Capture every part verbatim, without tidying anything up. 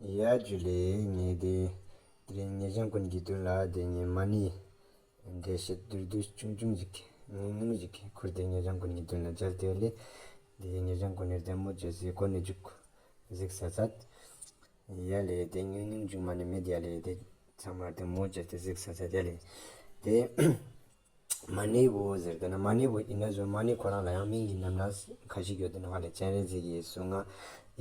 ཡ་ཇུ་ལེ། ངས་དེ་དེ་རིང་ཉེ་ཞང་ཀུན་གྱི་མདུན་ལ་དེ་ངས་མ་ཎི་འགྲེལ་བཤད་མདོར་བསྡུས་ཆུང་ཆུང་ཞིག་ངུང་ངུ་ཞིག་ཁུར་ཏེ་ཉེ་ཞང་ཀུན་གྱི་མདུན་ལ་མཇལ་ཏེ་ལེ། དེ་ཉེ་ཞང་ཀུན་ནས་བདེ་མོ་བྱས་སི་གོ་ནས་འཇུག་གཟིགས་ས་ཚད། ཡ་ལེ། དེ་ངུང་ངུ་འཇུག་མ་ནས་མེད་ཡ་ལེ། དེ་ཚང་མར་བདེ་མོ་བྱས་ཏེ་གཟིགས་ས་ཚད་ཡ་ལེ། དེ། མ་ཎི་བོ་ཟེར་དེ་ན་མ་ཎི་བོ་ཡིན་ན་བཟོ་མ་ཎི་ཁོ་རང་ལ་ཡང་མིང་གི་རྣམ་གྲངས་ཁ་ཤས་ཡོད་དེ་ནོ་ཧ་ལེ། སྤྱན་རས་གཟིགས་ཀྱི་གཟུངས་སྔགས།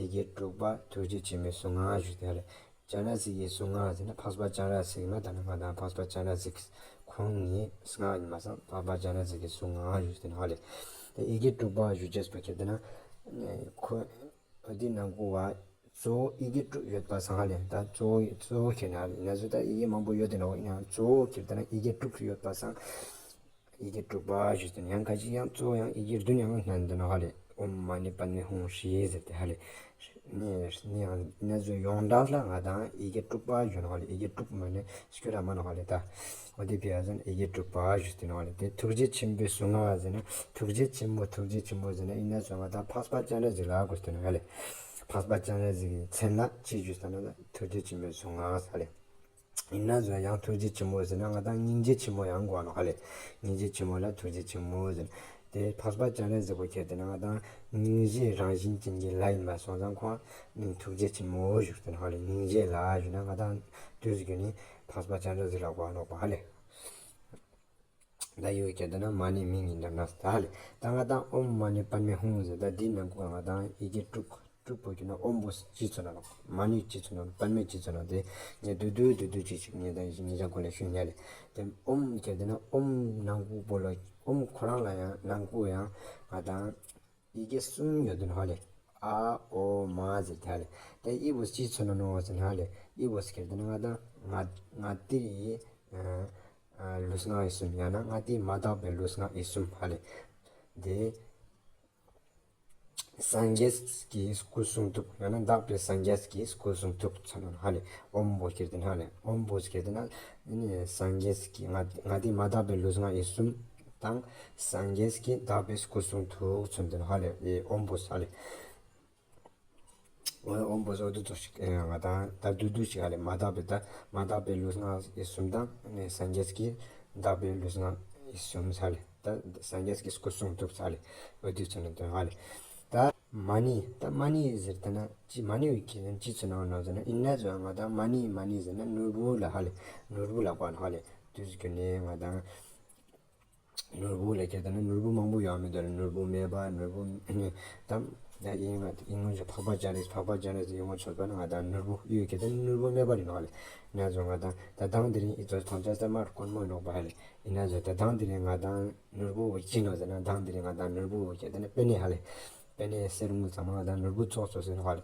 ཡི་གེ་དྲུག་པ་ཐུགས་རྗེ་ཆེན་པོའི་གཟུངས་སྔགས་ཞུ་དེ་ཧ་ལེ། སྤྱན་རས་གཟིགས་ཀྱི་གཟུངས་སྔགས་ཟེར་ན་འཕགས་པ་སྤྱན་རས་གཟིགས་ན་ད་ནི་ང་དང་འཕགས་པ་སྤྱན་རས་གཟིགས་ཁོང་ངི་སྔགས་ཡིན་མ་སང་འཕགས་པ་སྤྱན་རས་གཟིགས་ཀྱི་གཟུངས་སྔགས་ཞུ་དེ་ནོ་ཧ་ལེ། དེ་ཡི་གེ་དྲུག་པ་ཞུ་ཅེས་པ་ཁྱེར་དེ་ན་ཁོ། འོ་དེ་ནང་ཁུ་བ་གཙོ་བོ་ཡི་གེ་དྲུག་ཡོད་པ་སང་ཧ་ལེ། ད་གཙོ་བོ་གཙོ་བོ་ཁྱེར་ན་ཧ་ལེ། ན་ཟུ་ད་ཡི་གེ་མང་པོ་ཡོད་དེ་ནོ་ཡིན་ཡང་གཙོ་བོ་ཁྱེར་དེ་ན་ཡི་གེ་དྲུག་ཡོད་པ་སང་། ཡི་གེ་དྲུག་པ་ཞུ་དེ་ཡང་ཁ་ཅིག་ཡང་གཙོ་བོ་ཡང་ཡི་གེ་བདུན་ཡང་སྣན་དེ་ནོ་ཧ་ལེ། ཨོཾ་མ་ཎི་པདྨེ་ཧཱུྃ་ཧྲཱིཿཟེར་དེ་ཧ་ལེ། ནི་ནི་ཡང་ན་ཟུ་ཡོངས་གྲགས་ལ་ང་དང་ཡི་གེ་དྲུག་པ་ཞུ་ནོ་ཧ་ལེ། ཡི་གེ་དྲུག་མ་ནི་སྐྱོ་ར་མ་ནོ་ཧ་ལེ་ད། འོ་དེ་ཕི་ཡ་ཟན་ཡི་གེ་དྲུག་པ་ཞུ་དེ་ནོ་ཧ་ལེ། དེ་ཐུགས་རྗེ་ཆེན་པོའི་གཟུངས་སྔགས་ཟེར་ན་ཐུགས་རྗེ་ཆེན་མོ་ཐུགས་རྗེ་ཆེན་མོ་ཟེར་ན་ཡིན་ན་ཟོ་ང་དང་འཕགས་པ་སྤྱན་རས་གཟིགས་ལ་གོ་དེ་ནོ་ཧ་ལེ། འཕགས་པ་སྤྱན་རས་གཟིགས་ཀྱི་མཚན་ལ་ཅི་ཞུ་ས་ན་ཐུགས་རྗེ་ཆེན་པོའི་གཟུངས་སྔགས་ཧ་ལེ། ཡིན་ན་ཟོ་ཡང་ཐུགས་རྗེ་ཆེན་མོ་ཟེར་ན་ང་དང་སྙིང་རྗེ་ཆེན་མོ་ཡང་གོ་ནོ་ཧ་ལེ། སྙིང་རྗེ་ཆེན་མོ་ལ་ཐུགས་རྗེ་ཆེན་མོ་ཟེར། དེ་འཕགས་པ་སྤྱན་རས་གཟིགས་པོ་ཁྱེར་དེ་ན་ང་དང་སྙིང་རྗེ་རང་བཞིན་ཅན་གྱི་ལྷ་ཡིན་པ་སོང་ཙང་ཁོང་ནི་ཐུགས་རྗེ་ཆེན་མོ་ཞུ་དེ་ནོ་ཧ་ལེ། སྙིང་རྗེ་ལ་ཞུ་ན་ང་དང་དུས་ཀྱི་ནི་འཕགས་པ་སྤྱན་རས་གཟིགས་ལ་གོ་ནོ་པ་ཧ་ལེ། ད་ཡོད་ཁྱེར་དེ་ན་མ་ཎི་མིང་ཡིན་འདྲ་ན་ད་ཧ་ལེ། ད་ང་དང་ཨོཾ་མ་ཎི་པདྨེ་ཧཱུྃ་ཟེར་ད་འདི་ནང་ཁུ་ང་དང་ཡི་གེ་དྲུག་དྲུག་པོ་ཁྱེར་ན་ཨོཾ་པོ་ཅི་ཚོ་ན་ནོ། མ་ཎི་ཅི་ཚོ་ན་ནོ། པདྨེ་ཅི་ཚོ་ན་ནོ། དེ་ངས་བསྡུས་བསྡུས་བསྡུས་བསྡུས་ཅིག་ཅིག་ངས་ད་ཡིན་ངེས་ཅག་གོ་ལ་ཞུ་ཉ་ལེ། དེ་ཨོཾ་ཁྱེར་དེ་ན་ཨོཾ་ནང་ཁུ་པོ་ལ་ཨོཾ་ཁོ་རང་ལ་ཡང་ནང་ཁུ་ཡང་ང་དང་ཡི་གེ་གསུམ་ཡོད་དུ་ནོ་ཧ་ལེ། ཨ་ཨོ་མ་ཟེར་དེ་ཧ་ལེ། དེ་ཨི་བོ་ཅི་ཚོ་ན་ནོ་ཟེར་ན་ཧ་ལེ། ཨི་བོ་ཁྱེར་དེ་ན་ང་དང་ང་ང་ཏི་ཡི་ལུས་ངག་ཡིད་གསུམ་ཡང་ན་ང་ཏི་མ་དག་པའི་ལུས་ངག་ཡིད་གསུམ་ཧ་ལེ། དེ། སངས་རྒྱས་ཀྱི་སྐུ་གསུང་ཐུགས་ཡང་ན་དག་པའི་སངས་རྒྱས་ཀྱི་སྐུ་གསུང་ཐུགས་ཚོ་ན་ཧ་ལེ། ཨོཾ་པོ་ཁྱེར་དེ་ན་ཧ་ལེ། ཨོཾ་པོ་ཁྱེར་དེ་ན་ནི་སངས་རྒྱས་ཀྱི་ང་ང་དེ་མ་དག་པའི་ལུས་ངག་ཡིད་གསུམ་དང་སངས་རྒྱས་ཀྱི་དག་པའི་སྐུ་གསུང་ཐུགས་ཚོ་དེ་ན་ཧ་ལེ། ཨོཾ་པོ་ཧ་ལེ། ཨོཾ་པོ་ཟོ་དུ་ཙོ་ཞིག་ང་དང་ད་བསྡུས་བསྡུས་ཤིག་ཧ་ལེ། མ་དག་པའི་ད་མ་དག་པའི་ལུས་ངག་ཡིད་གསུམ་དང་ནི་སངས་རྒྱས་ཀྱི་དག་པའི་ལུས་ངག་ཡིད་གསུམ་ཧ་ལེ། ད་སངས་རྒྱས་ཀྱི་སྐུ་གསུང་ཐུགས་ཧ་ལེ། འོ་དུས་ཚོ་ན་དོན་ཧ་ལེ། ད་མ་ཎི་ད་མ་ཎི་ཟེར་ད་ན་ཅི་མ་ཎི་ཡོད་ཀྱི་ཅི་ཚོ་ན་ནོ་ཟེར་ན་ཡིན་ན་ཟེར་ང་དང་མ་ཎི་མ་ཎི་ཟེར་ན་ནོར་བུ་ལ་ཧ་ལེ། ནོར་བུ་ལ་གོ་ཧ་ལེ། དུས་ཀྱི་ནས་ང་དང་ནོར་བུ་ལ་ཁྱེར་དེ་ན་ནོར་བུ་མང་པོ་ཡོད་མི་འདུག་ལ། ནོར་བུ་སྨེ་པ་ནོར་བུ་ནི་དམ་ད་ཡིན་ང་ཡིན་ངོ་ཞིག་འཕགས་པ་སྤྱན་རས་འཕགས་པ་སྤྱན་རས་ཡིན་ངོ་ཆོད་པ་ན་ང་དང་ནོར་བུ་ཡོད་ཁྱེར་དེ་ན་ནོར་བུ་སྨེ་པ་རེད་ནོ་ཧ་ལེ། ཡིན་ན་ཟོ་ང་དང་ད་དང་དེ་རིང་ཨི་ཚོ་ཐམས་ཅད་སྟབས་མ་དཀོན་མོ་ཡིན་ནོ་པ་ཧ་ལེ། ཡིན་ན་ཟོ་ད་དང་དེ་རིང་ང་དང་ནོར་བུ་བོ་ཅི་ནོ་ཟེར་ན་དང་དེ་རིང་ང་དང་ནོར་བུ་བོ་ཁྱེར་དེ་ན་པེ་ནེ་ཧ་ལེ། པེ་ནེ་གསེར་དངུལ་ཚང་མ་ང་དང་ནོར་བུ་ཙོག་ཙོག་ཟེར་ནོ་ཧ་ལེ།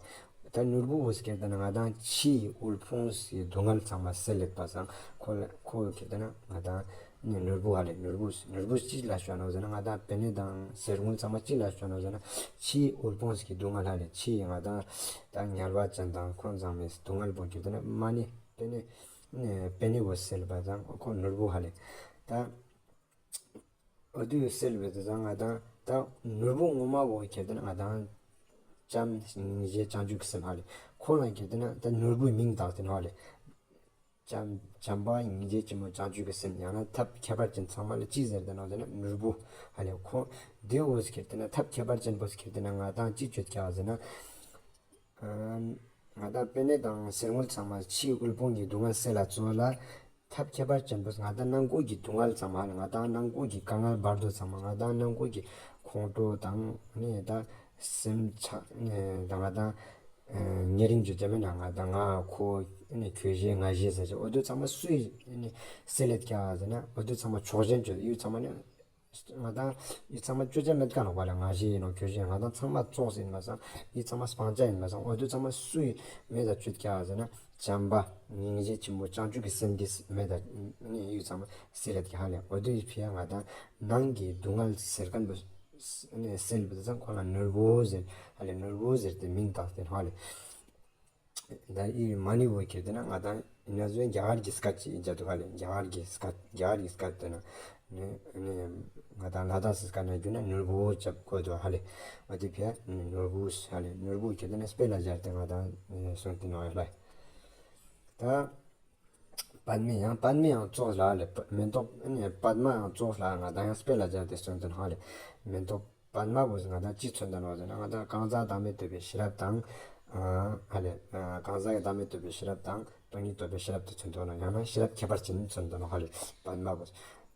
ད་ནོར་བུ་བོ་ཟེར་ཁྱེར་དེ་ན་ང་དང་ཕྱིའི་དབུལ་ཕོངས་སི་སྡུག་བསྔལ་ཚང་མ་སེལ་ལེད་པ་སང་ཁོ་ལ་ཁོ་ཁྱེར་དེ་ན་ང་དང་ནི་ནོར་བུ་ཧ་ལེ། ནོར་བུ་ནོར་བུ་ཅི་ལ་ཤོད་ནོ་ཟེར་ན་ང་དང་པེ་ནེ་དང་གསེར་དངུལ་ཚང་མ་ཅི་ལ་ཤོད་ནོ་ཟེར་ན་ཕྱིའི་དབུལ་ཕོངས་སི་སྡུག་བསྔལ་ཧ་ལེ། ཕྱིའི་ང་དང་ད་དམྱལ་བ་ཅན་དང་ཁོང་ཚང་མའི་སྡུག་བསྔལ་བོ་ཁྱེར་དེ་ན་མ་ཎི་པེ་ནེ་ནི་པེ་ནེ་བོ་སེལ་བ་དང་ཁོ་ནོར་བུ་ཧ་ལེ། ད་འོ་དུས་སེལ་བའི་དེ་ཚང་ང་དང་ད་ནོར་བུ་ངོ་མ་བོ་ཁྱེར་དེ་ན་ང་དང་བྱམས་སྙིང་རྗེ་བྱང་ཆུབ་ཀྱི་སེམས་ཧ་ལེ། ཁོ་ལ་ཁྱེར་དེ་ན་ད་ནོར་བུའི་མིང་བཏགས་ཏེ་ནོ་ཧ་ལེ། བྱམས་བྱམས་པ་སྙིང་རྗེ་ཆེན་པོ་བྱང་ཆུབ་ཀྱི་སེམས་ཡང་ན་ཐབས་ཁྱད་པར་ཅན་ཚང་མ་ལ་ཅི་ཟེར་དེ་ནོ་ཟེར་ན་ནོར་བུ་ཧ་ལེ། ཁོ་དེ་བོ་ཁྱེར་དེ་ན་ཐབས་ཁྱད་པར་ཅན་པོ་ཁྱེར་དེ་ན་ང་དང་ཅི་བཅོས་ཀྱག་ཟེར་ན། ང་དང་པེ་ནེ་དང་གསེར་དངུལ་ཚང་མ་ཕྱིའི་དབུལ་ཕོངས་ཀྱི་སྡུག་བསྔལ་སེལ་ལ་གཙོ་ལ། ཐབས་ཁྱད་པར་ཅན་པོ་ང་དང་ནང་ཁུལ་གྱི་སྡུག་བསྔལ་ཚང་མ་ང་དང་ནང་ཁུལ་གྱི་དཀའ་ངལ་བར་དོ་ཚང་མ་ང་དང་ནང་ཁུལ་གྱི་ཁོང་ཁྲོ་དང་ནི་ད་སེམས་ཆགས་ནི་ད་ང་དང་ཉེ་རིང་བརྗོད་བྱ་མེད་ན་ང་དང་ང་ཁོ་ནི་ཁྱོད་ཞེས་ང་ཞེས་ཟེར་ཅིག་འོ་དུ་ཚང་མ་སུས་ནི་སེལ་ལེད་ཀྱག་ཟེར་ན་འོ་དུ་ཚང་མ་ཕྱོགས་ཞེན་བརྗོད་ཡུལ་ཚང་མ་ནི། ང་དང་ཡི་ཚང་མ་བཅོ་བྱ་མེད་ཀ་ནོ་པ་ལ་ང་ཞེས་ཡིན་ནོ་ཁྱོད་ཞེས་ང་དང་ཚང་མ་ཙོགས་ཡིན་མ་སང་ཡི་ཚང་མ་སྤང་བྱ་ཡིན་མ་སང་འོ་དུ་ཚང་མ་སུའི་མེད་ད་བཅོས་ཀྱག་ཟེར་ན་བྱམས་པ་སྙིང་རྗེ་ཆེན་པོ་བྱང་ཆུབ་ཀྱི་སེམས་ཀྱིས་མེད་ད་ནི་ཡི་ཚང་མ་སེལ་ལེད་ཀྱི་ཧ་ལེ། འོ་དུ་ཡི་ཕི་ཡ་ང་དང་ནང་གི་སྡུག་བསྔལ་སེལ་མཁན་པོ་ནི་སེལ་བ་དེ་ཚང་ཁོ་ན་ནོར་བུ་ཟེར་ཧ་ལེ། ནོར་བུ་ཟེར་ཏེ་མིང་བཏགས་ཏེ་ཧ་ལེ། ད་ཨི་མ་ཎི་བོ་ཁྱེར་དེ་ན་ང་དང་ཡིན་ན་བཟོ་རྒྱ་གར་གྱི་སྐད་ཅིག་ཡིན་ཅག་འདུག་ག་ལེ། རྒྱ་གར་གྱི་སྐད་རྒྱ་གར་གྱི་སྐད་དེ་ན་ནི་ནི་ང་དང་ལ་དྭགས་སི་སྐད་ན་བསྒྱུར་ན་ནོར་བུ་བོ་ཅབ་གོ་འདུག་ཧ་ལེ། འོ་དེ་ཕི་ཡ་ནོར་བུ་ཧ་ལེ། ནོར་བུ་ཁྱེར་དེ་ན་དཔེ་ལ་སྦྱར་ཏེ་ང་དང་གསུངས་ཏེ་ནོ་ཧ་ལེ། ད་པདྨའི་ཡང་། པདྨའི་ཡང་ཙོགས་ལ་ལས་མེ་ཏོག་ཨ་ནི་པདྨ་ཡང་ཙོགས་ལ་ང་དང་ཡང་དཔེ་ལ་སྦྱར་ཏེ་མཚོན་དོན་ཧ་ལས། མེ་ཏོག་པདྨ་བོ་ང་དང་ཅི་མཚོན་དོན་ནོ་ཟེར་ན། ང་དང་གང་ཟག་བདག་མེད་རྟོགས་པའི་ཤེས་རབ་དང་། ཨ་ཧ་ལས། གང་ཟག་གི་བདག་མེད་རྟོགས་པའི་ཤེས་རབ་དང་སྟོང་ཉིད་རྟོགས་པའི་ཤེས་རབ་དེ་མཚོན་དོན་ནོ། ཡང་ན་ཤེས་རབ་ཁྱད་པར་ཅན་མཚོན་དོན་ནོ་ཧ་ལས། པདྨ་བོ་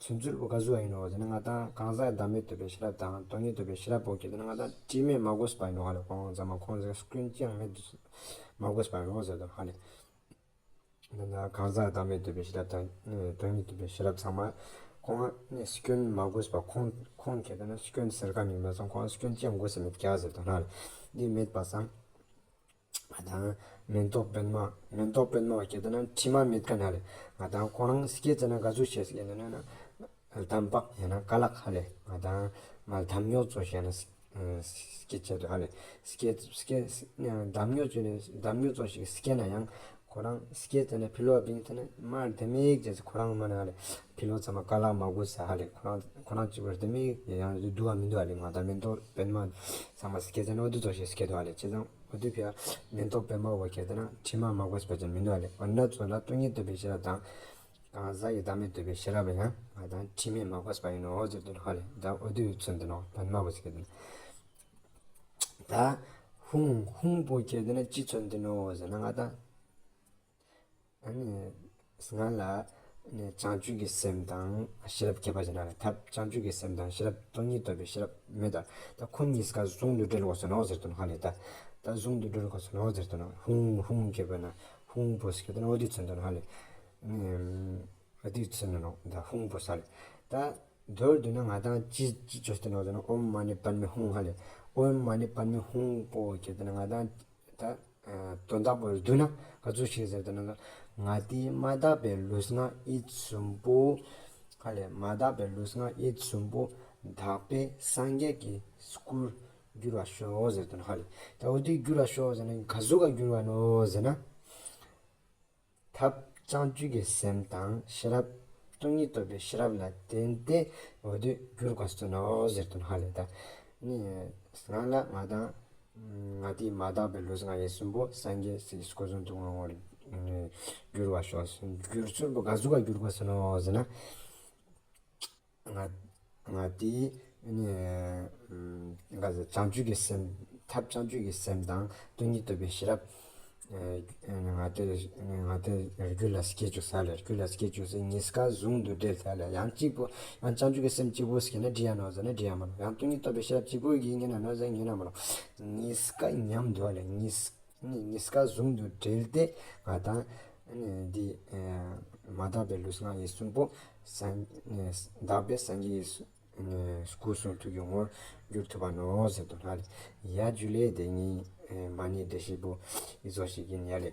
མཚོན་ཚུལ་བོ་ག་ཟུག་ཡིན་ནོ་ཟེར་ན། ང་དང་གང་ཟག་བདག་མེད་རྟོགས་པའི་ཤེས་རབ་དང་སྟོང་ཉིད་རྟོགས་པའི་ཤེས་རབ་བོ་གལ་ཏེ་ན་ང་དང་དྲི་མས་མ་གོས་པ་ཡིན་ནོ་ཧ་ལས། ཁོང་ཚང་མ་ཁོང་ཚོ་སྐྱོན་ཅི་ཡང་མེད་དུ་མ་གོས་པ་ཡིན་ནོ་ཟེར་དོན་ཧ་ལས། འདི་ན་གང་ཟག་བདག་མེད་རྟོགས་པའི་ཤེས་རབ་དང་སྟོང་ཉིད་རྟོགས་པའི་ཤེས་རབ་ཚང་མ་ཁོང་ནི་སྐྱོན་མ་གོས་པ། ཁོང་ཁོང་གལ་ཏེ་ན་སྐྱོན་ཟེར་ག་ནི་མེད་ཙང་ཁོང་སྐྱོན་ཅི་ཡང་གོས་ས་མེད་ཀྱག་ཟེར་དོན་ཧ་ལས། འདི་མེད་པ་སང་། ང་དང་མེ་ཏོག་པདྨ། མེ་ཏོག་པདྨ་བ་གལ་ཏེ་ན་དྲི་མ་མེད་མཁན་ཧ་ལས། ང་དང་ཁོ་རང་སྐྱེ་ཙ་ན་ག་ཟུག་བྱས་སྐྱེ་ནི་ན། ལྡུམ་པ་ཡང་ན་ཀ་ལག་ཧ་ལས། ང་དང་མ་ལྡུམ་ཉོག་ཙོགས་ཤིག་ཡང་ན་སྐྱེ་ཆེད་དུ་ཧ་ལས། སྐྱེ་སྐྱེ་ལྡུམ་ཉོག་ཙོགས་ནི་ལྡུམ་ཉོག་ཙོགས་ཤིག་སྐྱེ་ན་ཡང་ཁོ་རང་སྐྱེ་ཙ་ན་ཕི་ལོག་བིང་ཙ་ན་མ་ལྡུམ་མིག་ཅེས་ཁོ་རང་མ་ན་ཧ་ལས། ཕི་ལོག་ཚང་མ་ཀ་ལག་མ་གོས་ས་ཧ་ལས། ཁོ་རང་ཁོ་རང་གཅིག་པུ་ལྡུམ་མིག་ཡང་སྡུག་བ་མི་འདུག་ཧ་ལས། ང་དང་མེ་ཏོག་པདྨ་ཚང་མ་སྐྱེ་ཙ་ན་འོ་དུ་ཙོགས་ཤིག་སྐྱེ་དུ་ཧ་ལས། བྱས་ཙང་འོ་དུ་ཕི་ཡ་མེ་ཏོག་པདྨ་བོ་གལ་ཏེ་ན་དྲི་མ་མ་གོས་པ་ཅན་མི་འདུག་ཧ་ལས། འོ་ན་ཙོགས་ལ་སྟོང་ཉིད་རྟོགས་པའི་ཤེས་རབ་དང་། གང་ཟག་གི་བདག་མེད་རྟོགས་པའི་ཤེས་རབ་ལ་ཡང་ང་དང་དྲི་མས་མ་གོས་པ་ཡིན་ནོ་ཟེར་དོན་ཧ་ལས། ད་འོ་དུ་མཚོན་དོན་ནོ། པདྨ་བོ་ཟེར་གི་དོན། ད་ཧཱུྃ། ཧཱུྃ་པོ་གལ་ཏེ་ན་ཅི་མཚོན་དོན་ནོ་ཟེར་ན། ང་དང་ཨ་ནི་སྔ་ལ་ནི་བྱང་ཆུབ་ཀྱི་སེམས་དང་ཤེས་རབ་ཁྱད་པར་ཅན་ལ་ཐབས། བྱང་ཆུབ་ཀྱི་སེམས་དང་ཤེས་རབ་སྟོང་ཉིད་རྟོགས་པའི་ཤེས་རབ་མེད་ད། ད་ཁོ་གཉིས་ཀ་ཟུང་དུ་འབྲེལ་དགོས་སོ་ནོ་ཟེར་དོན་ཧ་ལས། ད་ད་ཟུང་དུ་འབྲེལ་དགོས་སོ་ནོ་ཟེར་དོན་ནོ། ཧཱུྃ། ཧཱུྃ་གལ་པོ་ན་ཧཱུྃ་པོ་ཟེར་གི་དོན་འོ་དུ་མཚོན་དོན་ཧ་ལས། ཨ་དེ་ཚོ་ནི་ནོ་ད་ཧཱུྃ་པོ་ས་ལས། ད་མདོར་བསྡུ་ན་ང་དང་ཅི་ཅི་བཅོས་ཏེ་ནོ་ཟེར་ན། ཨོཾ་མ་ཎི་པདྨེ་ཧཱུྃ་ཧ་ལས། ཨོཾ་མ་ཎི་པདྨེ་ཧཱུྃ་པོ་གལ་ཏེ་ན་ང་དང་ད་དོན་དག་པོ་བསྡུ་ན་ག་ཚོད་ཞིག་ཟེར་ཏེ་ན། ང་ཏི་མ་དག་པའི་ལུས་ངག་ཡིད་གསུམ་པོ་ཧ་ལས། མ་དག་པའི་ལུས་ངག་ཡིད་གསུམ་པོ་དག་པའི་སངས་རྒྱས་ཀྱི་སྐུར་འགྱུར་བར་ཤོག་ཟེར་དོན་ཧ་ལས། ད་འོ་དེ་འགྱུར་བར་ཤོག་ཟེར་ན་ག་ཟུག་ག་འགྱུར་བ་ནོ་ཟེར་ན། ཐབས་བྱང་ཆུབ་ཀྱི་སེམས་དང་ཤེས་རབ་སྟོང་ཉིད་རྟོགས་པའི་ཤེས་རབ་ལ་བརྟེན་ཏེ་འོ་དེ་འགྱུར་དགོས་སོ་ནོ་ཟེར་དོན་ཧ་ལས། ད་ནི་སྔ་ལ་ང་དང་ང་ཏི་མ་དག་པའི་ལུས་ངག་ཡིད་གསུམ་པོ་སངས་རྒྱས་སི་སྐུ་གསུང་ཐུགས་དབང་པོར་འགྱུར་བར་ཤོག། འགྱུར་ཚུལ་པོ་ག་ཟུག་ག་འགྱུར་དགོས་སོ་ནོ་ཟེར་ན། ང་ང་ཏི་ནི་ག་ཟེར། བྱང་ཆུབ་ཀྱི་སེམས། ཐབས་བྱང་ཆུབ་ཀྱི་སེམས་དང་སྟོང་ཉིད་རྟོགས་པའི་ཤེས་རབ། ང་ཏི་ང་ཏི་རྒྱུད་ལ་སྐྱེ་བཅུག་ས་ལས། རྒྱུད་ལ་སྐྱེ་བཅུག་ས་གཉིས་ཀ་ཟུང་དུ་འབྲེལ་ས་ལས། ཡང་གཅིག་པོ་ཡང་བྱང་ཆུབ་ཀྱི་སེམས་གཅིག་པོ་སྐྱེ་ན་འགྲིག་ཡ་ནོ་ཟེར་ན་འགྲིག་ཡ་མ་ནོ། ཡང་སྟོང་ཉིད་རྟོགས་པའི་ཤེས་རབ་གཅིག་པོ་གིས་ཉན་ན་ནོ་ཟེར་ན་ཉན་ན་མ་ནོ། གཉིས་ཀ་མཉམ་དུ་ལས་གཉིས་ནི་གཉིས་ཀ་ཟུང་དུ་འབྲེལ་ཏེ་ང་དང་ནི་འདི་མ་དག་པའི་ལུས་ངག་ཡིད་གསུམ་པོ་སངས་དག་པའི་སངས་རྒྱས་ཀྱི་སྐུ་གསུང་ཐུགས་ཀྱི་ངོར་འགྱུར་ཐུབ་པ་ནོ་ཟེར་དོན་ཧ་ལས། ཡ་ཇུ་ལེ། དེ་ངའི་མ་ཎི་འགྲེལ་བཤད་པོ་འི་ཙོགས་ཤིག་ཡིན་ཡ་ལེ།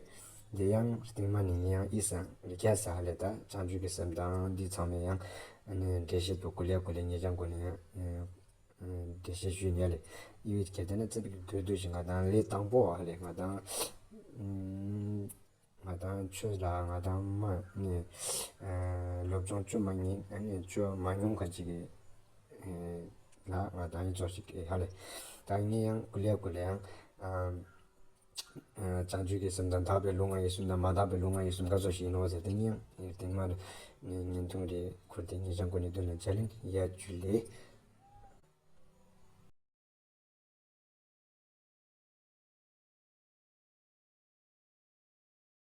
དེ་ཡང་རྟིང་མ་ནི་ངས་ཡང་ཨི་སང་རྒྱ་ས་ཧ་ལས། ད་བྱང་ཆུབ་ཀྱི་སེམས་དང་འདི་ཚང་མས་ཡང་འགྲེལ་བཤད་པོ་ཀུ་ལེ་ཀུ་ལེ་ངེད་ཅག་གུན་ནས་ཡང་འགྲེལ་བཤད་ཞུས་ནས་ལས། ཡིད་ཀྱི་དེ་ནི་ཙི་པིག་དུས་དུས་ཤིག་ང་དང་ལས་དང་པོ་ཧ་ལས། ང་དང་ང་དང་ཆོས་ལ་ང་དང་མ་ནི་སློབ་སྦྱོང་བཅུ་མ་ཉིན་ཨ་ནི་བཅུ་མ་ཉུང་ག་ཅིག་གི་ལ་ང་དང་ཡིད་ཚོགས་ཤིག་ཧ་ལས། ད་ངས་ཡང་ཀུ་ལེ་ཀུ་ལེ་ཡང་བྱང་ཆུབ་ཀྱི་སེམས་དང་དག་པའི་ལུས་ངག་ཡིད་གསུམ་དང་མ་དག་པའི་ལུས་ངག་ཡིད་གསུམ་ག་ཚོད་ཞིག་ཡིན་ནོ་ཟེར་ཏེ་ངས་ཡང་རྟིང་མ་ནི་བརྙན་ཐུང་རེ་ཁུར་ཏེ་ངེད་ཅག་གུན་ནས་མདུན་ལ་མཇལ་ཡིན། ཡ་ཇུ་ལེ།